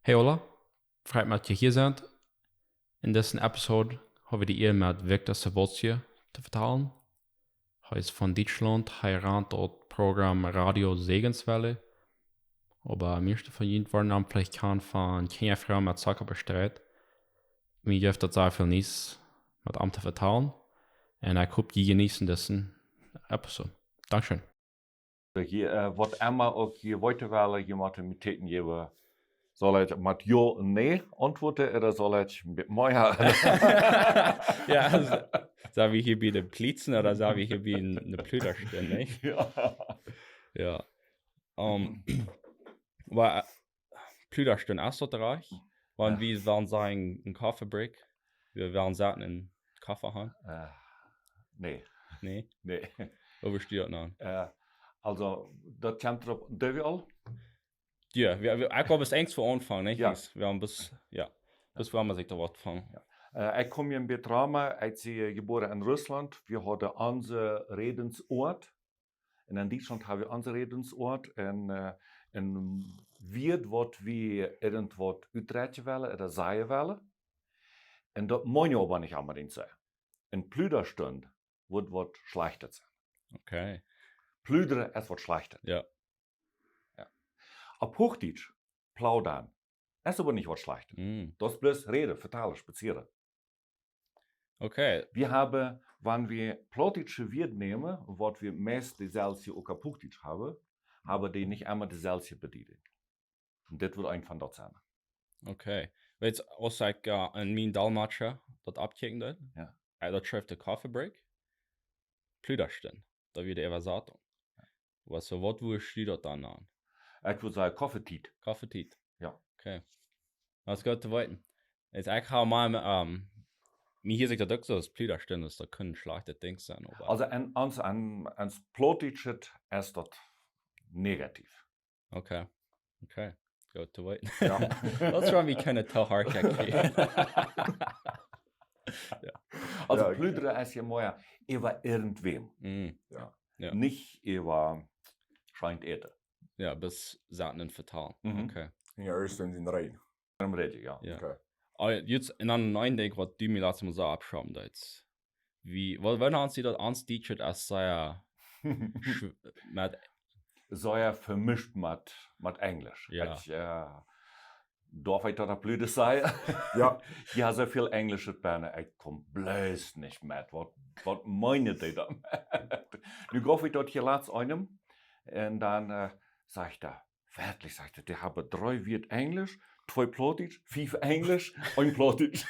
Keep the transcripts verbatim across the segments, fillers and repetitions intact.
Hey, hola. Freit mie, daut jie hia sent. En dise Episode hab wie de Ea, met Viktor Savolsky to vetalen. Hee es von Dietschlaunt, hee rant daut Program Radio Segenswelle. Oba mieeschte von junt woaren am veleicht kjanen von Kjinja, Froagen met Zuckerbestreit. Mie jeft daut sea väl Niees, met am to vetalen. Un ekj hop, jie jeneeten dise Episode. Dankscheen. Hia, äh, waut emma uk jie weeten wellen, jie motten mie Tiet jäwen. Saul ekj met Jo un Nä auntwuaden, ooda saul ekj met mea? Jo, aulsoo, sent wie hia bie de Plietzen ooda sent wie hia bie eene, eene Pludastunt, nä? Jo. Jo. Ähm, oba, äh, Pludastunt, es daut rajcht? Wan Jo. Wie dan sajen, een Coffee Break, wie, wie saten een Coffee han? Äh, nä. Nä? Nä. Woo best du daut nu? Äh, aulsoo, daut kjemt doaropp, doo wie aul? Jo, wie, wie, ekj wull bloos eent aunfangen, nä? Jo. Wie haben bloos, jo, bloos wie haben sikj doa waut von. Jo. Äh, ekj kom ut Berlin, ekj sie jebuaren en Russlaunt. Wie hauden onse Rädensoat. Un en Dietschlaunt haben wie onse Rädensoat. Un, äh, een Wuat, waut wie irjentwaut utdrekjen wellen ooda sajen wellen. Un daut meen wie oba nich onbedinjt soo. Eene Pludastunt woat waut Schlajchtet sennen. Okay. Pludren es waut Schlajchtet. Jo. Jo. Opp Huachdietsch, plaudern, es oba nich waut Schlajchtet. Mm. Daut es bloos räden, vetalen, spazieren. Okay. Wie haben, wan wie plautdietsche Wieed nämen, waut wie meist deeselwje uk opp Huachdietsch haben, haben dee nich emma deeselwje Bediedunk. Un dit woat eent von daut sennen. Okay. Weetst, aus ekj, äh, en mien Dolmetscha daut aufkjikjen deed, Jo. Äh, daut schreef de Coffee Break. Pludastunt. Daut wia de Äwasatunk. Jo. Waut, soo, waut wurscht du daut dan nanen? Ekj wudd sajen Koffetiet. Koffetiet. Jo. Okay. Daut es goot to weeten. Ekj hab mol, ähm, mie hieet sikj daut uk soo, aus Pludastunt, daut kunn een schlajchtet Dinkj sennen, oba Aulsoo en ons, en ons Plautdietschet es daut negativ. Okay. Okay. Goot to weeten. Jo. Daut es wan wie kjeene too hard kjrieen. Jo. Aulsoo Jo, Pludren es hia mea äwa irjentwäm. Mm. Jo. Jo. Nich äwa scheen Äten. Jo, bloos saten vetalen. Mhm. Okay. Jo, ieescht en sien Räd. Em Räd, jo. Jo. Okay. Oh, jo, nu, un dan een Dinkj, waut du mie latst Mol soo oppschriewen deetst. Wie, waut, wan han see daut ons Dietschet es sea schw-, met Sea vemischt met, met Enjlisch. Jo. Ekj, äh, darf ekj daut opp Pludasch sajen? Jo. Jo, soo väl Enjlisch es bennen, ekj kom bloos nich met. Waut, waut meenen dee doamet? Nu jeef ekj daut hia latst eenem. Un dan, äh, sajcht hee, werkjlich, sajcht hee, dee haben dree Wieed Enjlisch, twee Plautdietsch, fief Enjlisch, een Plautdietsch.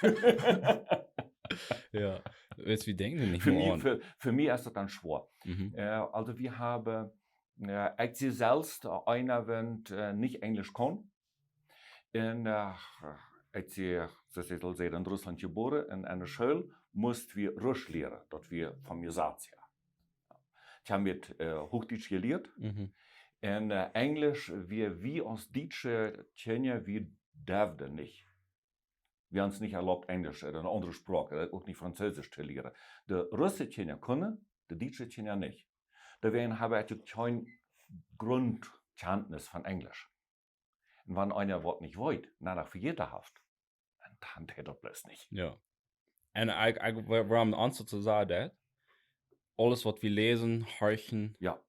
Jo, weetst, wie denkjen dee nich Fa mie, aun? Fa, fa mie es daut dan schwoa. Mhm. Äh, aulsoo, wie haben, äh, ekj sie selfst, äh, eena, waut, äh, nich Enjlisch kaun. Un, äh, ekj sie, soo aus ekj aul säd, en Russlaunt jebuaren, un enne School must wie Russch lieren, daut wia von mie selfst, jo. Ekj hab met, äh, Huachdietsch jelieet. Mhm. Un, äh, Enjlisch, wie, wie aus dietsche Kjinja, wie durften nich. Wie haben ons nich erlaubt, Enjlisch ooda eene aundre Sproak, ooda uk nich Franzeesch to lieren. De russische Kjinja kunnen, de dietsche Kjinja nich. Doawäajen hab ekj uk kjeen Grundkjantnis von Enjlisch. Un wan eena waut nich weet, dan uk vejäten haft, dan deit hee daut bloos nich. Jo. Un ekj, ekj, wa-, wuarom ons daut soo sea deit, aules waut wie läsen, horchen, Jo.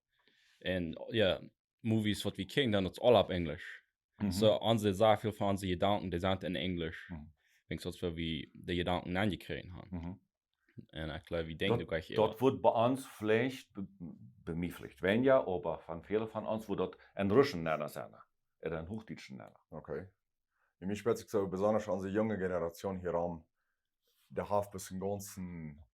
un, jo, Movies waut wie kjikjen, dan daut es aul opp Enjlisch. Mhm. Soo, onse, sea väl von onse Jedanken, dee sent en Enjlisch. Mhm. Denkjst, daut wie de Jedanken aunjekjräajen haben. Mhm. Un ekj jleew, wie denkjen Daut, uk leicht daut äwa. Woat bie ons veleicht, bie, bie mie veleicht weinja, oba von väle von ons woat daut en Russchen nenn sennen, ooda en Huachdietschen nenn. Okay. Un mie spieet sikj soo besonda onse junge Generation hia aun, dee haft bloos een gaunzen,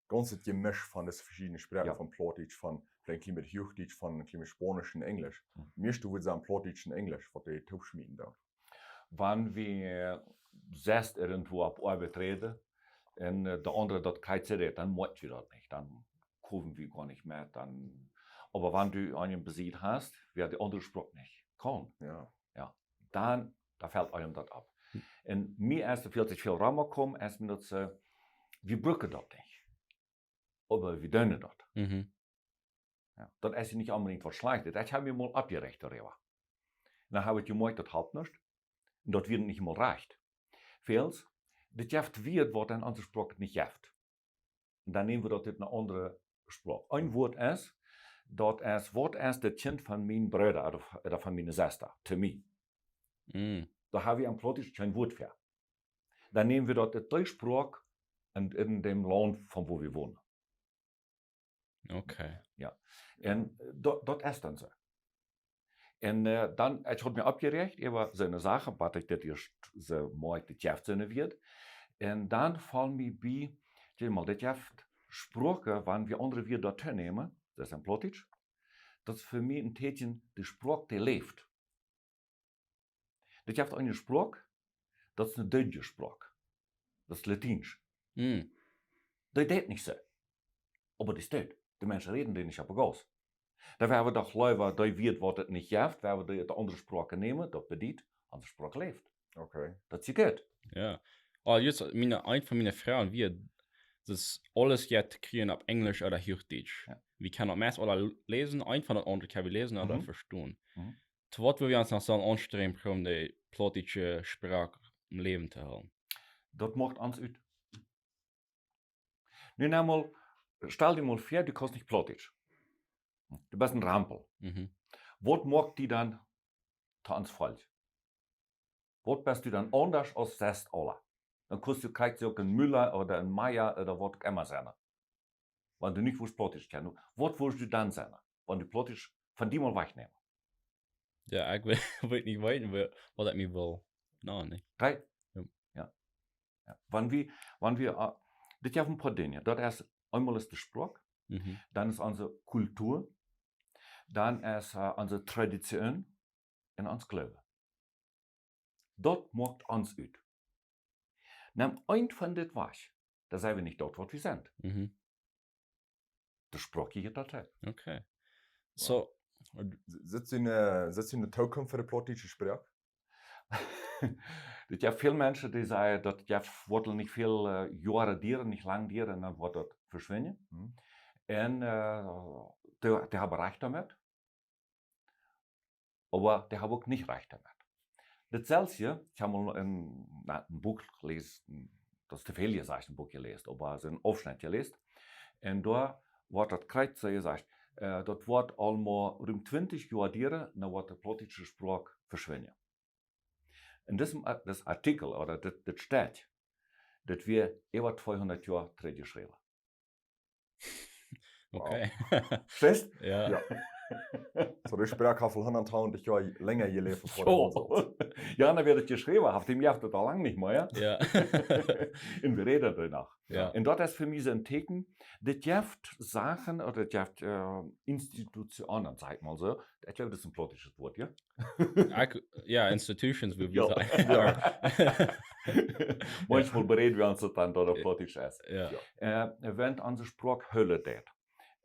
gaunzet Jemisch von dise veschiedne Sproaken, Jo. von Plautdietsch, von veleicht een kjlien bät Huachdietsch, von een kjlien bät Spaunisch un Enjlisch. Mhm. Mie es daut, wudd ekj sajen, Plautdietsch un Enjlisch, waut dee toop schmieten doonen. Wan wie selfst irjentwua opp Oabeit räden, un, äh, de aundre daut kjricht, dan motten wie daut nich, dan komen wie goanich mea, dan, oba wan du eenen besied hast, waut de aundre Sproak nich kaun, Jo. jo, dan, dan felt eenem daut opp. Hm. Un mie es daut väl to väl romjekomen, es mie daut, äh, wie brucken daut nich. Oba wie doonen daut. Mhm. Jo, daut es nich onbedinjt waut Schlajchtet. Daut hab ekj mie mol oppjerecht doaräwa. Dan hab ekj jemoakjt, daut halpt nuscht. Un daut wia nich mol rajcht. Wiels, dit jeft Wieed, waut en onse Sproak nich jeft. Un dan näm wie daut ut eene aundre Sproak. Een Wuat es, daut es, waut es daut Kjint von mienen Brooda ooda, ooda von miene Sesta? To mie. Mm. Doa hab wie em Plautdietsch kjeen Wuat fa. Dan näm wie daut ut dee Sproak en, en däm Launt, von wua wie wonen. Okay. Un daut, daut es dan soo. Un äh, dan, ekj haud mie oppjerächt äwa soone Sachen, waut ekj daut ieescht soo moakj, daut jeft soone Wieed. Un dan foll mie bie, kjikj mol, daut jeft Sproaken, wan wie aundre Wieed doatoo nämen, daut es en Plautdietsch, daut es fa mie een Tieekjen, de Sproak, dee läft. Daut jeft eene Sproak, daut es eene deede Sproak. Daut es Latiensch. Mm. Dee deit nich soo. Oba dee steit. De Menschen räden dee nich opp Gauss. Dan woa wie doch leewa dee Wieed, waut et nich jeft, woa wie dee ut de aundre Sproaken nämen, daut bediet, onse Sproak läft. Okay. Daut es goot. Ja. Oh, just miene, een von miene Froagen wia, daut aules jetzt kjrieen opp Enjlisch ooda Huachdietsch. Ja. Wie kjennen daut meist aula läsen, een von daut aundre kjenn wie läsen ooda Mhm. vestonen. Mhm. Too waut wie ons noch soo aunstrenjen, om de plautdietsche Sproak aum Läwen to hoolen. Daut moakt ons ut. Nu nemm mol, stal die mol väa, du kaust nich Plautdietsch. Du best een Rampel. Mhm. Waut moakt die dan to ons Volkj? Waut best du dan aundasch aus sest aula? Dan kaust du krakjt soo uk een Müller ooda een Meier ooda waut uk emma sennen. Wan du nich wurscht Plautdietsch kjennen, waut wurscht du dan sennen? Wan du Plautdietsch von die mol wajchnämen. Ja, ekj weet, weet nich, weet nich, waut ekj mie well. No, nich. Drei. Ja. Ja. Ja. Wan wie, wan wie, äh, dit jeft een poa Dinja. Daut es, eemol es de Sproak, Mhm. dan es onse Kultua, dan es äh, onse Tradition un ons Gloowen. Daut moakt ons ut. Nemm eent von dit wajch, dan sent wie nich daut, waut wie sent. Mhm. De Sproak jeit daut hee. Okay. So, Sitt du eene, sitt du eene Tookunft fa de plautdietsche Sproak? Daut jeft väl Menschen, dee sajen, daut jeft, woat nich väl äh, Joaren dieren, nich lang dieren, un dan woat daut veschwinjen. Mhm. Un äh, dee, dee haben rajcht doamet. Oba dee haben uk nich rajcht doamet. Daut selwje, ekj hab mol een, na, een Buak jeläsen, daut es too väl jesajcht, een Buak jeläsen, oba soo een Aufschnett jeläsen. Un doa woat daut krakjt soo jesajcht, äh, daut woat aul mau rom twintich Joa dieren, dan woat de plautdietsche Sproak veschwinjen. En disem Ar-, dis Artikel, ooda dit, dit steit, daut wia äwa tweehundat Joa trigjjeschräwen. Okay. Vestost? Ja. Ja. So, de Sproak haft aul hundat tachentich Joa lenja jeläft, bevor Jo. Ja, dan woat et jeschräwen, haft dee jeft et aul lang nich mea. Ja. Un wie räden doa noch. Ja. Un daut es fa mie soo een Tieekjen, dit jeft Sachen, ooda dit jeft äh, Institutionen, saj ekj mol soo. Ekj jleew, daut es een plautdietschet Wuat, jo? Ekj, ja, institutions, woo wie Ja. sajen. Ja. Maunchmol beräden wie ons daut dan, daut et plautdietsch es. Ja. Äh, wan onse Sproak hoolen deit.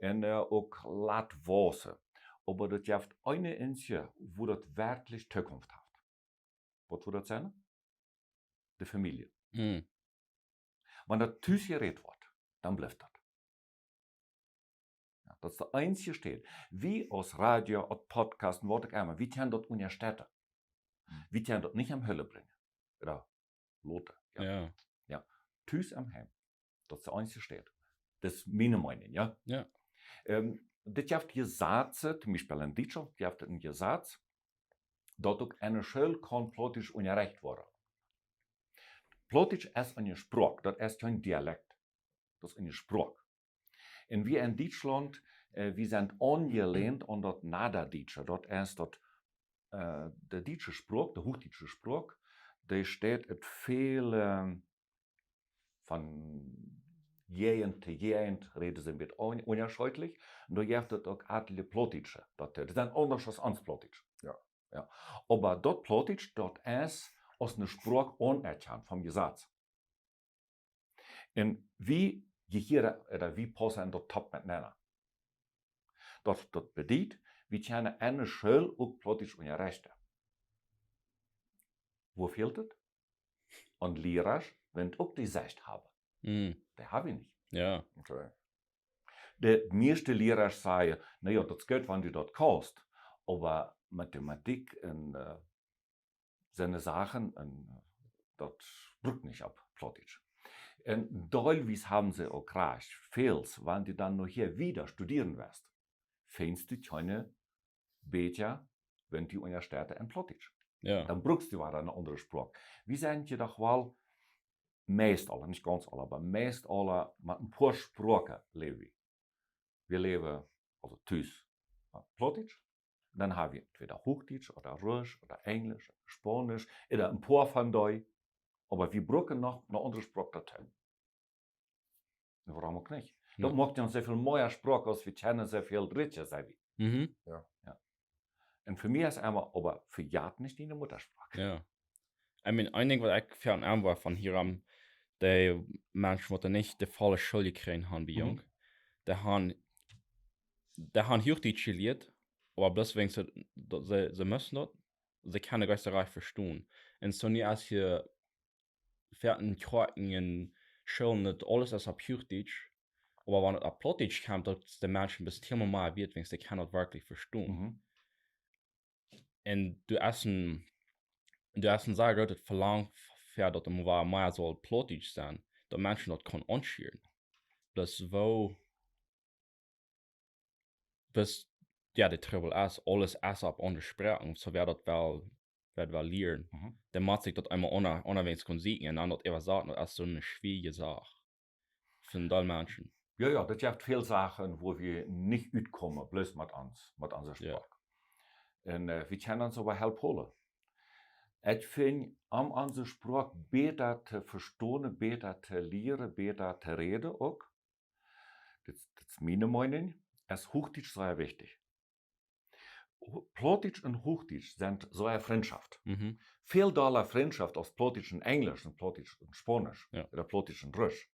Un äh, uk lat wausen. Oba daut jeft eene eensje, woo daut werkjlich Tookunft haft. Waut woat daut sennen? De Famielje. Hm. Wan daut tus jerät woat, dan blift daut. Ja, daut es de eensje Städ. Wie aus Radio, aus Podcast, waut uk emma, wie kjennen daut unjastetten. Wie kjennen daut nich aum Hoolen brinjen. Ooda loten. Jo. Ja. Tus aum Heim. Daut es de eensje Städ. Daut es miene Meenunk, jo? Ja. Ähm, dit jeft Jesazen, toom Biespel en Dietschlaunt, jeft et een Jesaz, daut uk enne School kaun Plautdietsch unjarecht woaren. Plautdietsch es eene Sproak, daut es kjeen Dialekt. Daut es eene Sproak. Un wie en Dietschlaunt, äh, wie sent aunjelehnt aun daut Nedderdijtsche, daut es daut, äh, de dietsche Sproak, de huachdietsche Sproak, dee steit ut väle, ähm, von Jäajent to Jäajent räden see een bät un-, unjascheedlich. Un doa jeft et uk atelje Plautdietsche. Daut, äh, dee sent aundasch aus ons Plautdietsch. Ja. Ja. Oba daut Plautdietsch, daut es aus eene Sproak aunerkjant vom Jesaz. Un wie jehieren, ooda wie paussen en daut toop met nenn. Daut, daut bediet, wie kjennen enne School uk Plautdietsch unjarechten. Wua fält et? Aun Lierasch, wan uk dee Secht haben. Hm. Dee hab wie nich. Ja. Okay. De mieeschte Lierasch sajen, na jo, daut es goot, wan du daut kaust, oba Mathematik un äh, sent Sachen, un daut brukt nich opp Plautdietsch. Un deelwies haben see uk rajcht. Väls, wan du dan noch hia wieda studieren west, finjst du kjeene Bieekja, wan du unjastetten en Plautdietsch. Jo. Dan brukst du wada eene aundre Sproak. Wie sent je doch wal meist aula, nich gaunz aula, oba meist aula met een poa Sproaken läwen wie. Wie läwen aulsoo tus met Plautdietsch. Dan hab wie entwäda Huachdietsch ooda Russch ooda Enjlisch ooda Spaunisch ooda een poa von dee. Oba wie bruken noch eene aundre Sproak doatoo. Wuarom uk nich? Daut Jo. moakt ons soo väl mea Sproak aus wie kjennen, soo väl rikja sent wie. Mhm. Jo. Jo. Un fa mie es emma, oba vejät nich diene Muttasproak. Jo. I mean, een Dinkj waut ekj väl aun woa von hia aun, dee Menschen waut nich de volle School jekjräajen haben bie Mhm. junk, dee haben, dee haben Huachdietsch jelieet, oba bloos wäajen see, daut see, see musten daut, see kjennen daut nich rajcht vestonen. Un soo nu aus hia väl en Kjoakjen, Schoolen, daut aules es opp Huachdietsch, oba wan et opp Plautdietsch kjemt, daut de Menschen bloos hielemaul mea weeten, wäajen see kjennen daut werkjlich vestonen. Mhm. Un du hast een, du hast een sea grootet Velangen fa daut et mea, mea saul Plautdietsch sennen, daut Menschen daut kjennen aunschieren. Bloos woo, bloos, jo, de Trubbel es, aules es opp aundre Sproaken, soo wäa daut well, wäa daut well lieren. Mhm. Dan mott sikj daut eemol unja-, unjawäajes kjennen sieekjen un dan daut äwasaten, daut es soo eene schwierje Sach fa een Deel Menschen. Jo, jo, daut jeft väl Sachen, wua wie nich utkomen, bloos met ons, met onse Jo. Sproak. Un, äh, wie kjennen ons oba Help holen. Ekj finj, om onse Sproak bäta to vestonen, bäta to lieren, bäta to räden uk, daut, daut es miene Meinung, es Huachdietsch sea wichtich. Hu-, Plautdietsch un Huachdietsch sent sea Frintschoft. Mhm. Väl dolla Frintschoft aus Plautdietsch un Enjlisch un Plautdietsch un Spaunisch Jo. ooda Plautdietsch un Russch.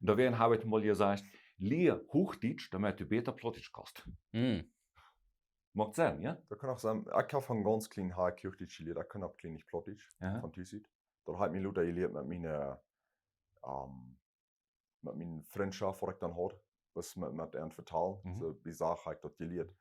Doawäajen hab ekj mol jesajcht, lia Huachdietsch, doamet du bäta Plautdietsch kaust. Mhm. Mott sennen, jo? Daut kaun uk sennen. Ekj hab von gaunz kjlien hab ekj Huachdietsch jelieet, ekj kunn opp kjlien nich Plautdietsch, Aha. von Tus ut. Daut hab ekj mie lota jelieet met miene, ähm, met miene Frintschoft, waut ekj dan haud, waut met, met an vetalen. Mhm. Soo, dee Sach hab ekj daut jelieet.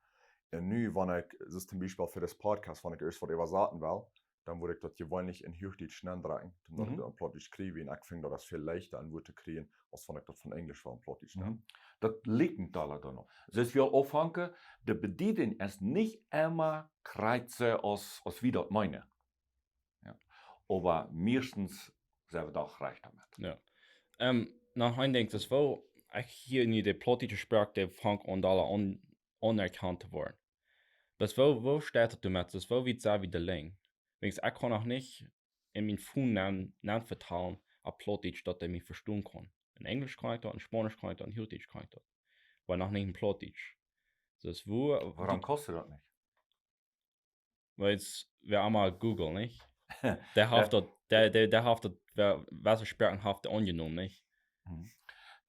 Un nu, wan ekj, daut es toom Biespel fa dit Podcast, wan ekj ieescht waut äwasaten well, dan wudd ekj daut jeweenlich en Huachdietsch nendrekjen, dan wudd ekj Mhm. daut en Plautdietsch kjrieen. Un ekj finj daut es väl leichta, een Wuat to kjrieen, aus wan ekj daut von Enjlisch well en Plautdietsch Mhm. nämen. Daut licht een Deel doano. Soo aus wie aul aunfangen, de Bediedunk es nich emma krakjt soo aus, aus wie daut meenen. Jo. Oba meistens sent wie doch rajcht doamet. Jo. Ähm, noch een Dinkj, daut woo, ekj hia nu de Plautdietsche Sproak, dee fangt aun dolla aun, aunerkaunt to woaren. Daut woo, woo steit daut doamet? Daut woo wiet sent wie doa lenj? Wäajen ekj kaun noch nich en mien Phone nen, nen vetalen opp Plautdietsch, daut hee mie vestonen kaun. En Enjlisch kaun ekj daut, en Spaunisch kaun ekj daut, en Huachdietsch kaun ekj daut. Oba noch nich en Plautdietsch. Daut woo, Wuarom kaust du daut nich? Wiels wie emma Google, nich? Dee Jo. haft daut, dee, dee, dee haft daut, wäa, waut fa Sproaken haft dee aunjenomen, nich? Mhm.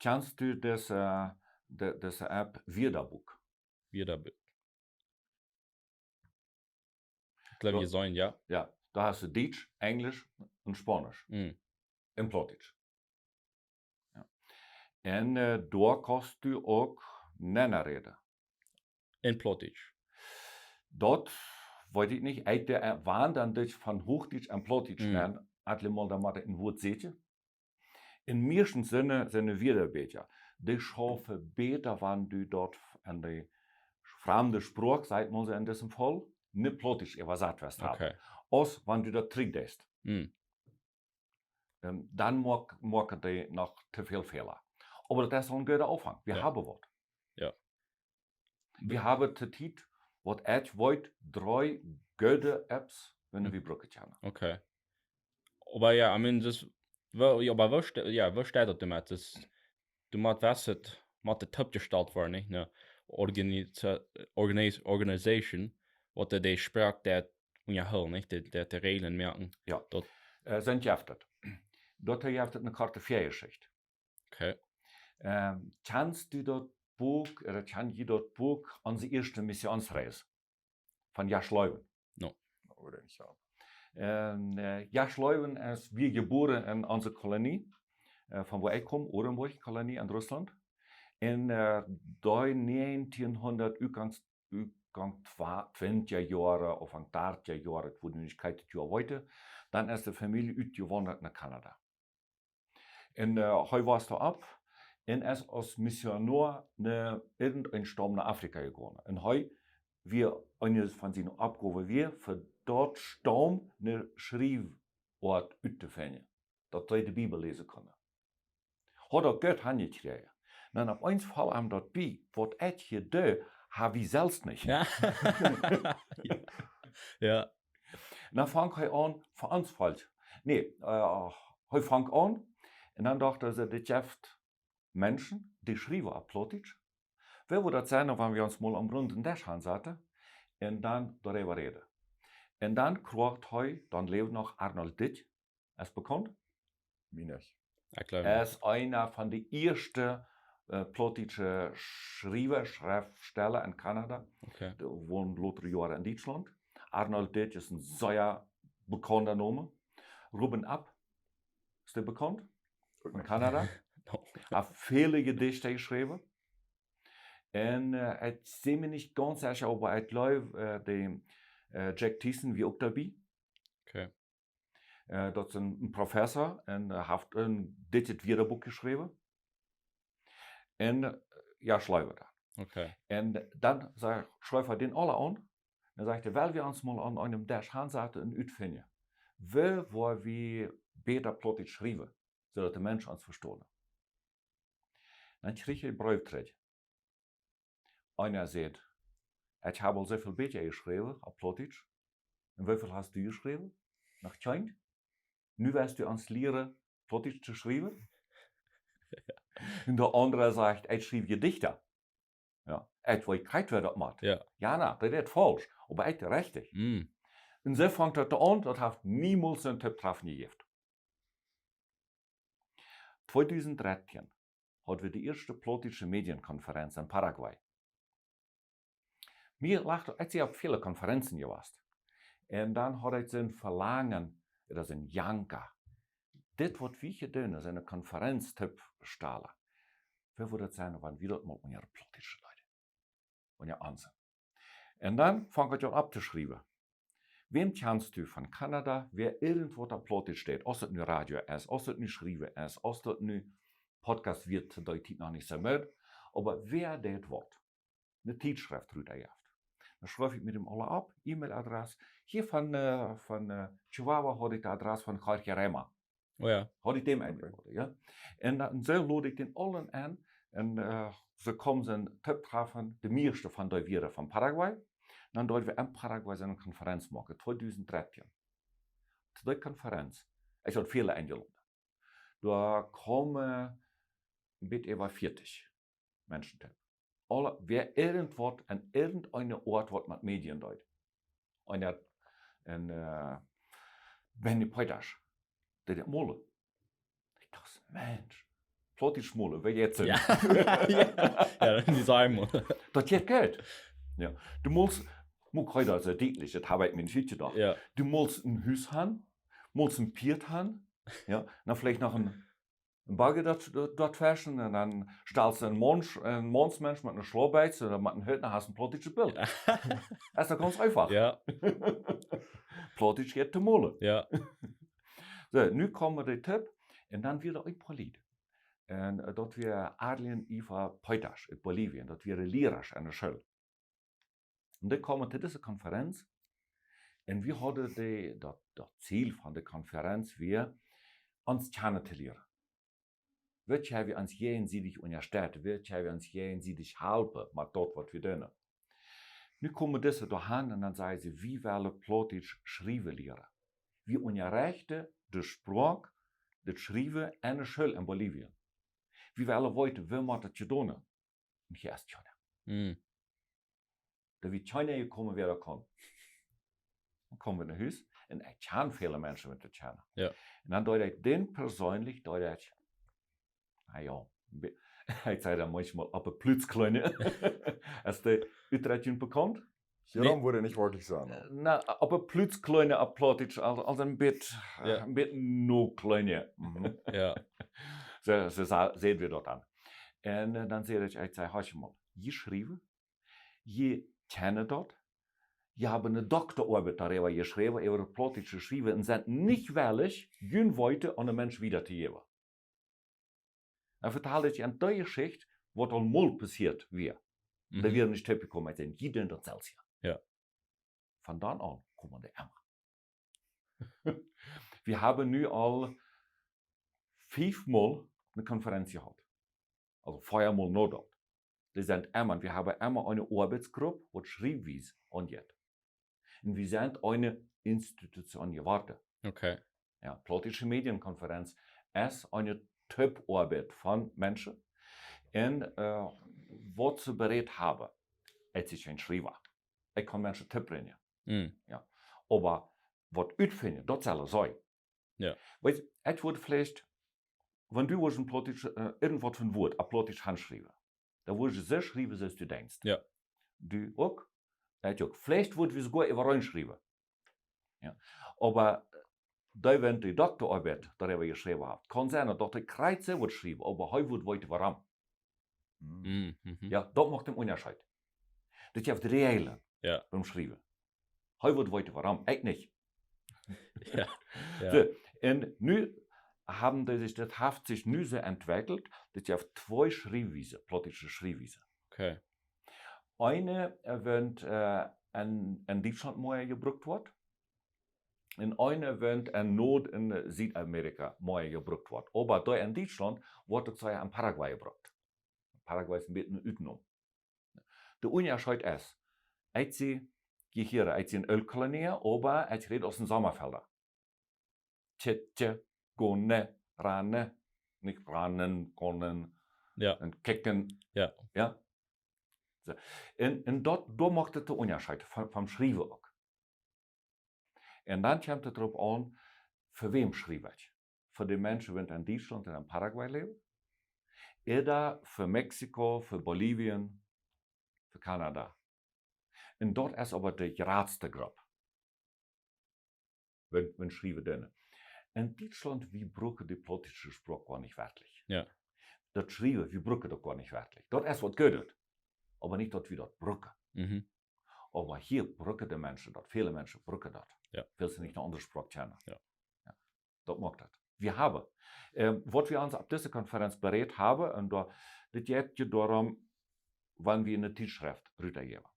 Kjanst du dise, äh, de-, dise App Wieedabuk? Wieedabuk. Ekj jleew, Jo. jie seenen, jo. Jo, doa hast du Dietsch, Enjlisch un Spaunisch. Mhm. En Plautdietsch. Jo. Un, äh, doa kaust du uk nenn räden. En Plautdietsch. Daut weet ekj nich. Ekj, dee, äh, wan dan dit von Huachdietsch en Plautdietsch Mm. nenn, aule mol dan mott ekj een Wuat sieekjen. En mieeschten sent, sent Wieedabäakja. Dee schaufen bäta, wan du daut en de framde Sproak, sajcht maun soo en disem Faul, no Plautdietsch äwasat hast. Okay. Aus wan du daut trigjdeist. Mm. Ähm, dan moak-, moaken dee noch too väl Fäla. Oba daut es aul een gooda Aunfank. Wie Jo. haben waut. Jo. Wie haben to Tiet, waut ekj weet, dree goode Apps, wan Mm. wie brucken kjennen. Okay. Oba jo, I mean, daut, woo, jo, oba woo ste-, jo, woo steit daut doamet? Daut, du motst, waut et, mott de Typ jestalt woaren, nich? Ne Organisa-, Organis-, Organization, waut de, de Sproak daut unjahoolen, nich? De, de, de Reajlen moaken. Jo. Daut Äh, sent jeft et. Doa jeft et eene korte Väajeschicht. Okay. Ähm, kjanst du daut Buak, ooda kjan jie daut Buak Onse ieeschte Missionsreis von Jasch Loewen? No. Ooda nich, jo. Ähm, äh, Jasch Loewen es, wia jebuaren en onse Kolonie, äh, von wua ekj kom, Orenburg Kolonie en Russlaunt. En, äh, doa näajentienhundat, utgangs, ut-, Aunfank twa-, twintja Joaren, Aunfank dartja Joaren, ekj wudd nu nich kjikjen, daut Joa weeten, dan es de Famielje utjewaundat no Kanada. Un, äh, hee wuss doa opp un es aus Missionoa no irjent een Staum no Afrika jegonen. Un hee wia, eene von siene Oppgowen wia, fa daut Staum een Schriewoat uttofinjen, daut see de Bibel läsen kunnen. Haud daut goot aunjekjräajen. Dan opp eemol foll am daut bie, waut ekj hia doo, ha wie selfst nich. Jo. Jo. Dan funk hee aun, fa ons foll. Nä, äh, hee funk aun. Un dan docht hee, dit jeft Menschen, dee schriewen opp Plautdietsch. Woo wudd daut sennen, wan wie ons mol aum runden Desch hansaten un dan doaräwa räden? Un dan kjrieech hee, dan läwd noch Arnold Dittj, es bekaunt? Mie nich. Ekj jleew nich. Hee es eena von de ieeschte, äh, plautdietsche Schriewa, Schreftstella en Kanada. Okay. Dee wond lota Joaren en Dietschlaunt. Arnold Dittj es een sea bekaunda Nomen. Ruben App, es dee bekaunt? Uk nich. Von Kanada. No. Haft väle Jedichte jeschräwen. Un, äh, ekj sie mie nich gaunz secha, oba ekj jleew, äh, de, äh, Jack Thiessen wia uk doabie. Okay. Äh, daut es een, een Professor un, äh, haft een, dit, dit Wieedbook jeschräwen. Un, äh, jo, schleewen dan. Okay. Un dan sajcht, schrift hee dee aula aun. Dan sajcht hee, well wie ons mol aun eenem Desch hansaten un utfinjen, woo woa wie bäta Plautdietsch schriewen, soo daut de Menschen ons vestonen. Dan kjrieech hee Breew trigj. Eena säd: "Ekj hab aul soo väl Bieekja jeschräwen opp Plautdietsch." "Un woo väl hast du jeschräwen?" "Noch kjeen." "Nu woascht du ons lieren Plautdietsch to schriewen?" Un de aundra sajcht: "Ekj schriew Jedichten." Jo, ekj weet krakjt, woo daut mott. Jo. Jo, na, daut es faulsch, oba ekj rajcht. Mm. Un soo funk daut aun, daut haft niemols een Tooptreffen jejäft. Tweedusent dartieen haud wie de ieeschte plautdietsche Medienkonferenz en Paraguay. Mie lach, ekj sie opp väle Konferenzen jewast. Un dan haud ekj soon Velangen, daut es een Janka. Dit, waut wie hia doonen, es eene Konferenz toopstalen. Woo wudd daut sennen, wan wie daut mol unja Plautdietsche deeden? Unja onse. Un dan funk ekj aun opptoschriewen. Wäm kjanst du von Kanada, wäa irjentwaut opp Plautdietsch deit, aus daut nu Radio es, aus daut nu Schriewen es, aus daut nu Podcast wia, to dee Tiet noch nich soo mea, oba wäa deit waut? Eene Tietschreft rut jejäft. Dan schreef ekj mie dee aula opp, E-Mail-Adress. Hia von, äh, von, äh, Chihuahua haud ekj daut Adress von Jorge Rema. Oh jo. Haud ekj däm enjeloden, jo. Un dan soo lod ekj dee aula en. Un, äh, see kjeemen toop Treffen, de mieeschte von dee wieren von Paraguay. Dan deeden wie en Paraguay soone Konferenz moaken, tweedusent dartieen. To dee Konferenz, ekj haud väle enjeloden. Doa kjeemen een bät äwa vieetich Menschen toop. Aule, wäa irjentwaut en irjenteene Oat waut met Medien deed. Un daut, un, äh, Benny Peetasch, dee deed molen. Ekj docht: "Mensch, Plautdietsch molen, woo jeit daut?" Jo. Jo, jo, dee säd mol. Daut jeit goot. Jo. Du motst, mott ekj daut soo dietlich, daut hab ekj mie nich utjedocht. Jo. Du motst een Hus haben, motst een Pieet haben, jo, dan veleicht noch een een Buggy doa, doa, doa tweschen un dan stalst du een Mons-, een Monsmensch met eene Schlaubeits ooda met een Hut, dan hast du een plautdietschet Bilt. Jo. Daut es doch gaunz eefach. Jo. Plautdietsch jeit to molen. Jo. Soo, nu kjeemen dee toop un dan wia doa een Polit. Un, äh, daut wia Arlene Eva Peetasch ut Bolivien. Daut wia de Lierasch aun de School. Un dee kjeemen to dise Konferenz. Un wie hauden dee, daut, daut Ziel von de Konferenz wia, ons kjanen to lieren. Woo kjenn wie ons jäajensiedich unjastetten? Woo kjenn wie ons jäajensiedich halpen met daut, waut wie doonen? Nu kjeemen dise doahan un dan säden see: "Wie wellen Plautdietsch schriewen lieren. Wie unjarechten de Sproak, daut Schriewen enne School en Bolivien. Wie wellen weeten, woo mott daut jedonen?" Un hia es kjeena. Mm. Doa wia kjeena jekomen, wäa daut kunn. Dan kjeemen wie no Hus un ekj kjan väle Menschen met de Kjana. Jo. Un dan deed ekj dän perseenlich, deed ekj, na jo, be-, ekj saj dan maunchmol oppe Plutz kjleene. Es de Utdrekjunk bekaunt? Hia wudd ekj nich werkjlich sajen, nä. Na, oppe Plutz kjleene opp Plautdietsch, aulsoo, aulsoo een bät, jo, een bät no kjleene. Mhm. Jo. Soo, soo sa-, säden wie daut dan. Un, äh, dan säd ekj, ekj saj: "Horcht mol, jie schriewen, jie kjennen daut. Jie haben eene Doktoaarbeid doaräwa jeschräwen, äwa daut plautdietsche Schriewen, un sent nich wellich, jun Weeten aun de Menschen wieda to jäwen. Dan vetald ekj an dee Jeschicht, waut aul mol passieet wia. Dee Mhm. wieren nich toopjekomen, ekj denkj, jie doonen daut selfst hia. Jo. Von dan aun komen dee emma. Wie haben nu aul fiefmol eene Konferenz jehaut. Aulsoo veamol no daut. Dee sent emma, wie haben emma eene Oabeitsgrupp, waut Schriewwies aunjeit. Un wie sent eene Institution jeworden. Okay. Jo, Plautdietsche Medienkonferenz es eene Topoabeid von Menschen. Un, äh, waut see bereed haben, ekj sie kjeen Schriewa. Ekj kaun Menschen tobrinjen. Mm. Jo. Oba waut utfinjen, daut sell see. Jo. Weetst, ekj wudd veleicht, wan du wurscht een Plautdietsch, äh, irjentwaut von Wuat, opp Plautdietsch hanschriewen, dan wurscht du soo schriewen, soo aus du denkjst. Jo. Du uk? Ekj uk. Veleicht wudd wie soogoa äwareen schriewen. Jo. Oba, äh, dee, wan dee Doktoaarbeid doaräwa jeschräwen haft, kaun sennen, daut hee krakjt soo wudd schriewen, oba hee wudd weeten, wuarom. Hm. Mm, mhm. Jo, daut moakt dän Unjascheet. Daut jeft Reajlen Jo. biem Schriewen. Hee wudd weeten, wuarom, ekj nich. Jo, jo. Soo, un nu haben dee sikj, daut haft sikj nu soo entwekjelt, daut jeft twee Schriewwiesen, plautdietsche Schriewwiesen. Okay. Eene, äh, woat, äh, en, en Dietschlaunt mea jebrukt woat. Un eene woat en Nuad- un Sied-Amerika mea jebrukt woat. Oba doa en Dietschlaunt woat daut sea en Paraguay jebrukt. Paraguay es een bät een Utnom. De Unjascheet es, ekj sie, jie hieren, ekj sie en Ooltkolonia, oba ekj räd aus en Sommafelda. Tje, tje, gone, rane, nich ranen, gonen, Jo. un kjikjen. Jo. Jo? Soo. Un, un daut, doa moakt et dän Unjascheet von, vom Schriewen uk. Un dan kjemt et doaropp aun, fa wäm schriew ekj? Fa de Menschen, waut en Dietschlaunt un en Paraguay läwen? Ooda fa Mexiko, fa Bolivien, fa Kanada? Un daut es oba de jratste Grupp. Wan, wan Schriewen doonen. En Dietschlaunt, wie brucken de plautdietsche Sproak goanich werkjlich. Jo. Daut Schriewen, wie brucken daut goanich werkjlich. Daut es waut Goodet. Oba nich, daut wie daut brucken. Mhm. Oba hia brucken de Menschen daut, väle Menschen brucken daut. Jo. Wiels see nich eene aundre Sproak kjennen. Jo. Jo. Daut moakt daut. Wie haben, ähm, waut wie ons opp dise Konferenz bereed haben, un doa, dit jeit je doaromm, wan wie eene Tietschreft rutajäwen.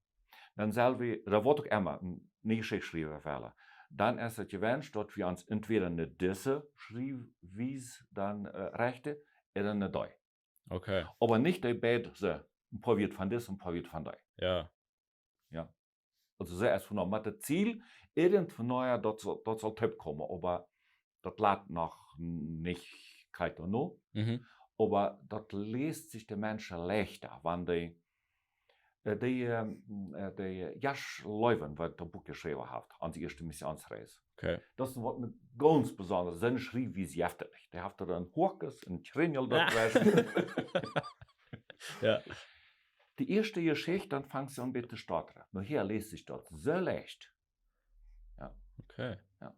Dan sell wie, doa woat uk emma eene Jeschicht schriewen wellen. Dan es et jewenscht, daut wie ons entwäda no dise Schriewwies dan, äh, rechten, ooda no dee. Okay. Oba nich dee beid, soo, een poa Wieed von dis, een poa Wieed von dee. Jo. Jo. Aulsoo see es von met daut Ziel, irjentwanea daut saul, daut saul toopkomen, oba daut lat noch nich krakjt no. Mhm. Oba daut läst sikj de Menschen leichta, wan dee, äh, dee, ähm, äh, dee Jasch Leuven, waut daut Buak jeschräwen haft, Onse ieeschte Missionsreis. Okay. Daut es waut met gaunz besondret, soone Schriewwies jeft et nich. Dee haft doa een Hoakes, een Kjrinjel Jo. doatweschen. Jo. De ieeschte Jeschicht, dan fangt see aun bät to stottren. Mau hia läst sikj daut soo leicht. Jo. Okay. Jo.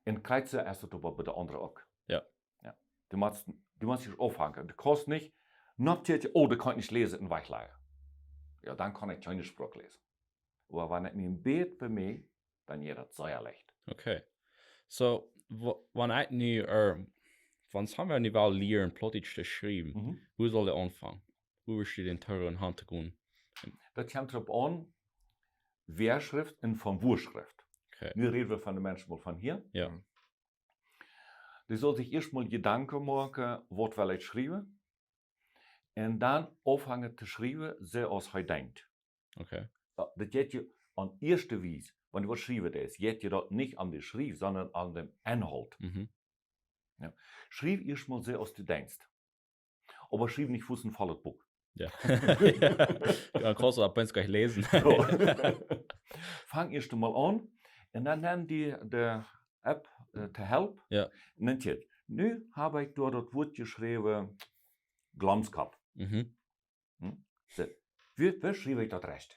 Un krakjt soo es et oba bie de aundre uk. Jo. Jo. Du motst, du motst ieescht aunfangen. Du kaust nich, no Tiet, oh, daut kaun ekj nich läsen, un wajchlajen. Jo, dan kaun ekj kjeene Sproak läsen. Oba wan ekj mie een bät bemie, dan jeit daut sea leicht. Okay. Soo, wa-, wan ekj nu, äh, wan somebody nu well lieren Plautdietsch to schriewen, Mhm. wua saul dee aunfangen? Wua wurscht du dän Toro en Haunt gonen? Daut kjemt doaropp aun, wäa schrift un von wua schrift. Okay. Nu räden wie von de Menschen mol von hia. Jo. Mhm. Dee saul sikj ieescht mol Jedanken moaken, waut well ekj schriewen? Un dan aunfangen to schriewen, soo aus hee denkjt. Okay. Jo, daut jeit je aun ieeschte Wies, wan du waut schriewen deist, jeit je daut nich om de Schriew, sonda om dän Enhoolt. Mhm. Jo. Schriew ieescht mol soo aus du denkjst. Oba schriew nich fuaz een vollet Buak. Jo. Jo, dan kaust du daut opp eemol nich läsen. Soo. Fang ieescht mol aun un dan nemm die de App, äh, to Help. Jo. Un dan kjikj, nu hab ekj doa daut Wuat jeschräwen, Glomskopp. Mhm. Hm? Soo, woo, woo schriew ekj daut rajcht?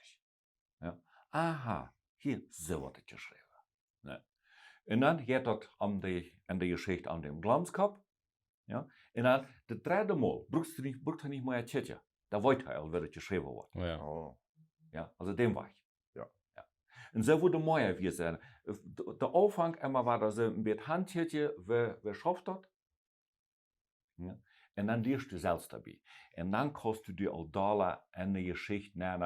Jo. Aha, hia, soo woat et jeschräwen. Jo. Un dan jeit daut om de, aun de Jeschicht aun dän Glomskopp. Jo. Un dan daut dredde Mol, brukst du nich, brukt hee nich mea kjikjen. Dan weet hee aul, woo et jeschräwen woat. Jo. Oh. Jo, aulsoo dän Wajch. Un soo wudd mea wia sennen. De, de Aunfank emma wada soo een bät Hauntjeje, woo, woo schauft daut? Jo. Un dan lieescht du selfst doabie. Un dan kaust du die aul dolla enne Jeschicht nenn,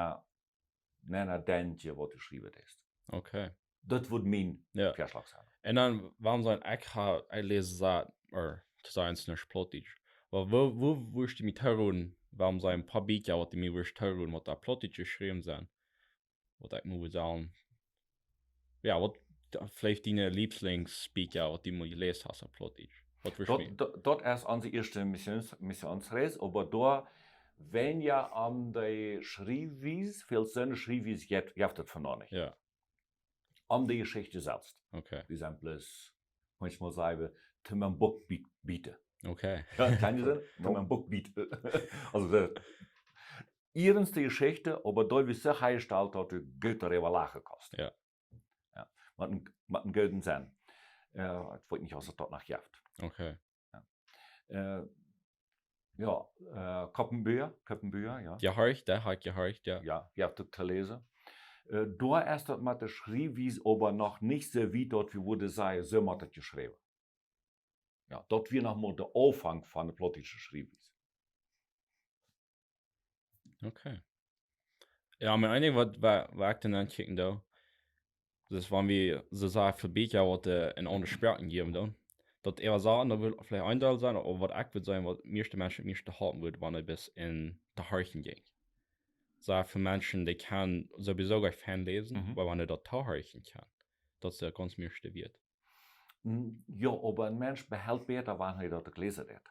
nenn denkjen, waut du schriewen deist. Okay. Daut wudd mien Jo. Väaschlach sennen. Un dan, wuarom sent, ekj ha, ekj läs soo, ooda to sajen, es nich Plautdietsch. Oba woo, woo wurscht du mie tooroden, wuarom sent een poa Bieekja, waut du mie wurscht tooroden, waut opp Plautdietsch jeschräwen sent? Waut ekj mott sajen, jo, waut, veleicht diene Lieblingsbieekja, waut du mol jeläst hast opp Plautdietsch. Waut wurscht Daut, mie daut, daut es onse ieeschte Missions-, Missionsreis, oba doa, wan jie aun de Schriewwies, väl soone Schriewwies jeft, jeft et vondoag nich. Jo. Aun de Jeschicht selfst. Okay. Wie sent bloos, maunchmol saj wie, to mien Buck biet-, bieten. Okay. Jo, kaun je sajen? To mien Buck bieten. Aulsoo, de ieeschte Jeschicht, oba doa wia soo hia jestalt, daut du goot doaräwa lachen kaust. Jo. Jo. Met een, met een gooden Senn. Jo, ekj weet nich, aus et daut noch jeft. Okay. Jo. Äh, jo, äh, Koppenbüa, Koppenbüa, jo. Jehorcht, doa ha ekj jehorcht, jo. Jo, jie haben et jeleest. Äh, doa es daut met de Schriewwies oba noch nich soo wiet, daut wie wudden sajen, soo mott et jeschräwen. Jo, daut wia noch mau de Aunfank von de plautdietsche Schriewwies. Okay. Jo, mien eensjet waut, waut, waut ekj dan aunkomen doo, daut es, wan wie soo sea väl Bieekja waut, äh, en aundre Sproaken jäwen doonen, daut äwa sajen, daut wudd veleicht een Deel sennen, oba waut ekj wudd sajen, waut mieeschte Menschen mieeschte halpen wudd, wan et bloos en to horchen jinkj. Sea väl Menschen, dee kjennen sowieso goanich fein läsen, Mhm. oba wan dee daut to horchen kjennen, daut es de gaunz mieeschte wieet. Mm, jo, oba een Mensch behelt bäta, wan hee daut uk läsen deit.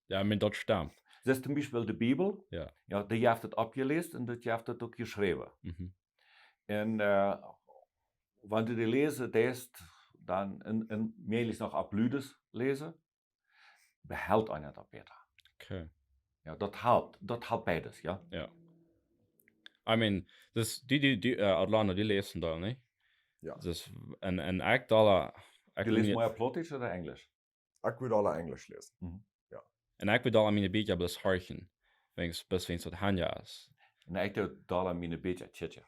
Jo, ekj meen, daut stemt. Daut es toom Biespel de Bibel. Jo. Jo, dee haft et oppjeläst un dee haft et uk jeschräwen. Mhm. Un, äh, wan du dee läsen deist, dan en, en mäajlich noch opp ludes läsen, behelt eena daut bäta. Okay. Jo, daut halpt, daut halpt beides, jo. Jo. I mean, daut, du, du, du, äh, Orlando, du läst een Deel, nä? Jo. Daut, un, un ekj doo, ekj Du läst doo mea Plautdietsch ooda Enjlisch? Ekj wudd aula Enjlisch läsen. Mhm. Jo. Un ekj wudd aula miene Bieekja bloos horchen, wan ekj, bloos wan ekj daut han, jo, es. Un ekj doo aula miene Bieekja kjikjen.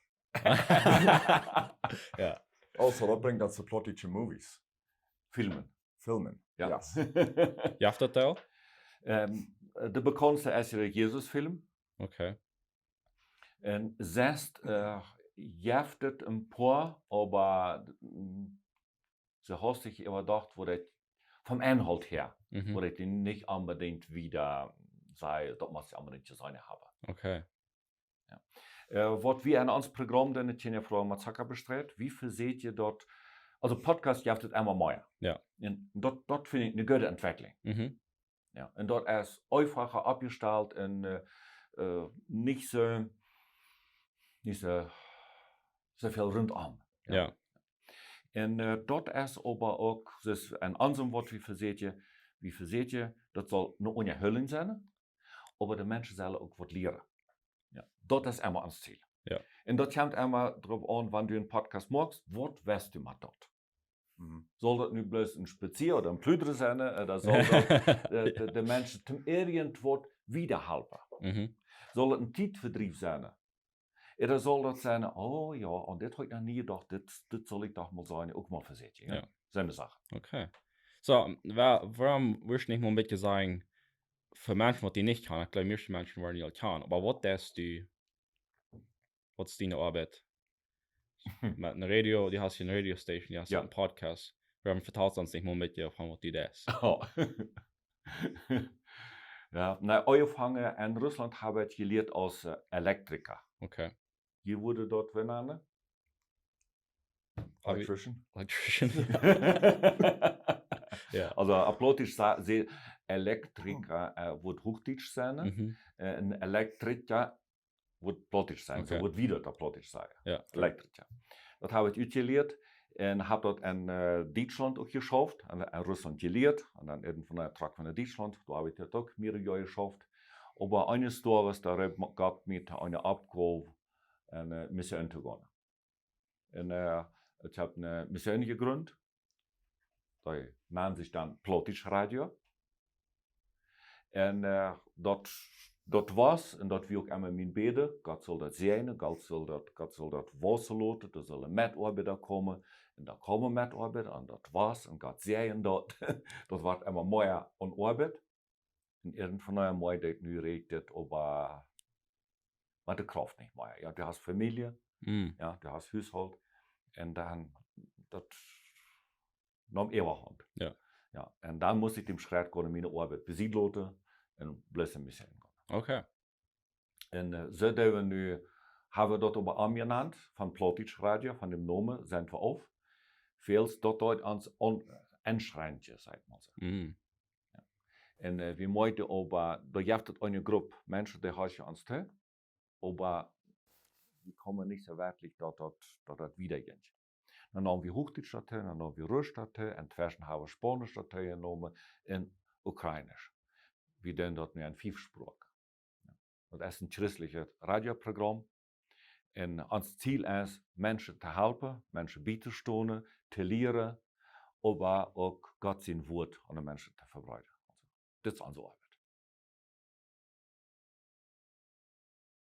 Jo. Oh, soo daut brinjt dan soo plautdietsche Movies. Filmen. Filmen. Jo. Yes. Jeft daut aul? Ähm, de bekauntste es de Jesus-Film. Okay. Un sest, äh, jeft et een poa, oba, mm, soo hastich äwadocht, woo daut vom Enhault häa, Mhm. woo daut nich onbedinjt wieda saj, daut mott je onbedinjt jeseenen haben. Okay. Jo. Äh, waut wie en ons Program dan, de Kjinja, Frues un Mannen Podcast bestreit, wie vesäkjen daut, aulsoo Podcast jeft et emma mea. Jo. Un daut, daut finj ekj eene goode Entwekjlunk. Mhm. Jo, un daut es eefach oppjestalt un, äh, äh, nich soo, nich soo, soo väl runtom. Jo. Jo. Un, äh, daut es oba uk, daut es en onsem waut wie vesäkjen, wie vesäkjen, daut saul eene Unjaheelinj sennen, oba de Menschen sellen uk waut lieren. Jo. Daut es emma ons Ziel. Jo. Un daut kjemt emma doaropp aun, wan du een Podcast moakst, waut west du met daut? Mhm. Saul daut nu bloos een Spazia ooda een Pludren sennen, äh, ooda saul daut, äh, de, de Menschen toom irjentwaut wieda halpen? Mhm. Saul daut een Tietvedriew sennen? Ooda saul daut sennen, oh jo, aun dit haud ekj noch nie jedocht, dit, dit saul ekj doch mol sennen, uk mol vesäkjen, jo? Jo. Soone Sachen. Okay. Soo, wa-, wuarom wurscht du nich mol een bät sajen, fa Menschen waut die nich kjanen, ekj jleew, mieeschte Menschen woaren die aul kjanen, oba waut deist du, waut es diene Oabeit? Met een Radio, du hast hia een Radiostation, du hast Jo. een Podcast. Wuarom vetalst du ons nich mol een bät von waut du deist? Oh. Jo, na, aunjefongen en Russlaunt hab ekj jelieet aus, äh, Elektrika. Okay. Woo wudd daut woaren? Electrician. Electrician. Jo. Aulsoo, opp Plautdietsch sa-, saj Elektrika, äh, wudd Huachdietsch sennen, nä? Mhm. Äh, een Elektriker wudd Plautdietsch sennen, soo Okay. wudd wie daut opp Plautdietsch sajen. Jo. Elektriker. Daut hab ekj utjelieet un hab daut en, äh, Dietschlaunt uk jeschauft, en, en Russlaunt jelieet, un dan irjentwan trigj no Dietschlaunt, doa hab ekj daut uk mearere Joa jeschauft. Oba eenes Doages, doa gauf et mie eene Oppgow, en, äh, Mission to gonen. Un, äh, ekj hab eene Mission jegrunt. Dee nand sikj dan Plautdietsch Radio. Un, äh, daut, daut wia, un daut wia uk emma mien Bäden, Gott saul daut säajnen, Gott saul daut, Gott saul daut wausen loten, doa sullen Metoabeida komen, un doa kjeemen Metoabeida, un daut wia, un Gott säajend daut, daut wort emma mea aun Oabeit. Un irjentwanea mol deed nu rät dit, oba, oba de Krauft nich mea. Jo, du hast Famielje, Mm. jo, du hast Hushalt, un dan, daut neem Äwahaunt. Jo. Jo, un dan must ekj dän Schrett gonen, miene Oabeit bie Sied loten un bloos en Mission gonen. Okay. Un, äh, soo dee wie nu, haben wie daut oba omjenant, von Plautdietsch Radio, von däm Nomen, sent wie auf. Wiels daut deed ons aun-, enschränjen, saj ekj mol soo. Mm. Un, äh, wie motten oba, doa jeft et eene Grupp Menschen, dee horchen ons too, oba wie komen nich soo werkjlich daut, daut, daut daut wieda jinkj. Dan neem wie Huachdietsch doatoo, dan neem wie Russch doatoo, entweschen haben wie Spaunisch doatoo jenomen un Ukrainisch. Wie doonen daut nu en fief Sproaken. Daut es een christlichet Radioprogramm. Un ons Ziel es, Menschen to halpen, Menschen bietojstonen, to lieren, oba uk Gott sien Wuat aun de Menschen to vebreiden. Dit es onse Oabeit.